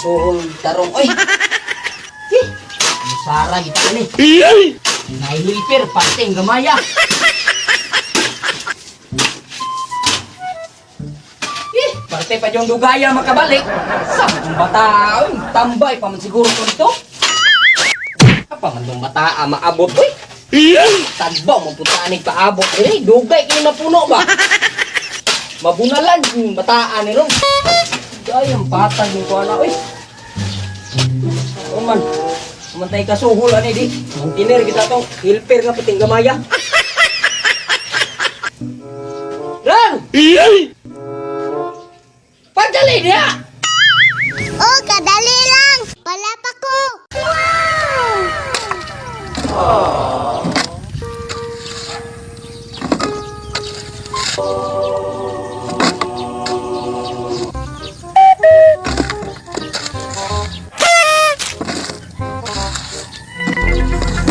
kasuhol tarong oy. Eh, Sara kita ni. Nahihilpir, parte ang gamaya. Eh, parte pa yung dugaya makabalik. Sa itong bata, oy, tambay pa man siguro ko dito. Apa man dong bata, ah, maabot, oy. Tagbaw, mapunta ni paabot. Eh, dugay kayo napuno ba? Mabunalan yung bataan ni Ron. Ay, ang patag yung kuha na, oy. O man, kumantay ka suhol, ano di. Mantiner kita tong hilper nga puting gamaya. Ron! Pagdali niya! Oh, kadali lang. Wala pa ko. Wow!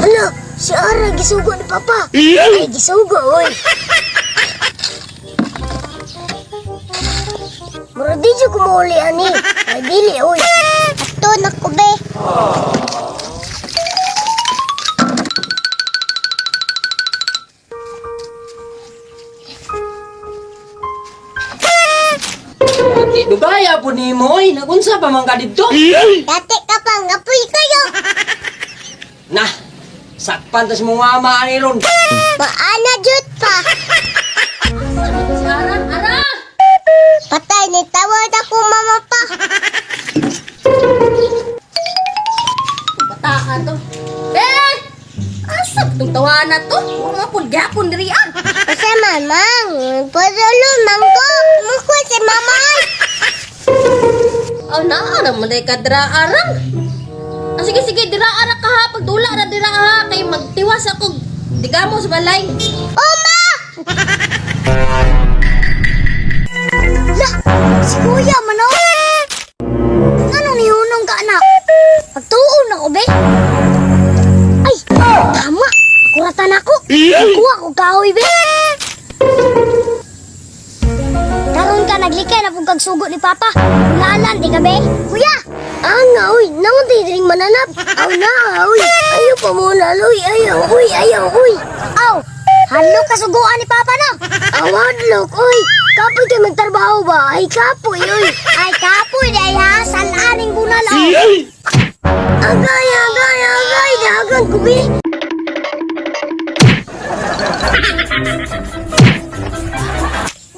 Ano? Si Ara gisugo ni Papa. Ay, gisugo, oy. Mura di siya kumuuli, ani. Ay, dili, oy. Ato na ko, be. Ati, dugaya po ni mo, oy. Nagunsa pa man ka dito? Dati ka pa, ngapoy kayo. Nah, sakpan tas mong mama ani ron. Maana jud pa. Si Ara, Ara! Patay ni tawad ako mama pa. Bata ka to. Eh! Asa itong tawanan to? Mga pulgapon diri ah. Kasi mamang, padulo mangko. Muko si mama. Oh, naa naman day ka dira arang. Ah, sige sige, dira ara ka ha. Pagdula ra dira ha kay magtiwas ako. Diga mo sa balay. Oma! La, si kuya man oh. Ano ni hunong ka anak? Pagtuon ako be. Ay, tama. Akuratan ako. Kuha ko kahoy be. Karon ka naglikay na pug kag sugo ni Papa. Ulalan di ka be. Kuya! Anga oy, naon di dring mananap. Aw na oy. Ayaw pa muna loy, ayaw oy, ayaw oy. Aw, halo ka suguan ni Papa na. Awad lok oy. Kapoy kay magtrabaho ba? Ay kapoy oy. Ay kapoy day ha, salaning bunal oy. Agay, agay, agay, dagan ko be.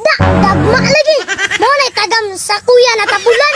Da, dagma lagi. Mo na tagam sa kuya na tapulan.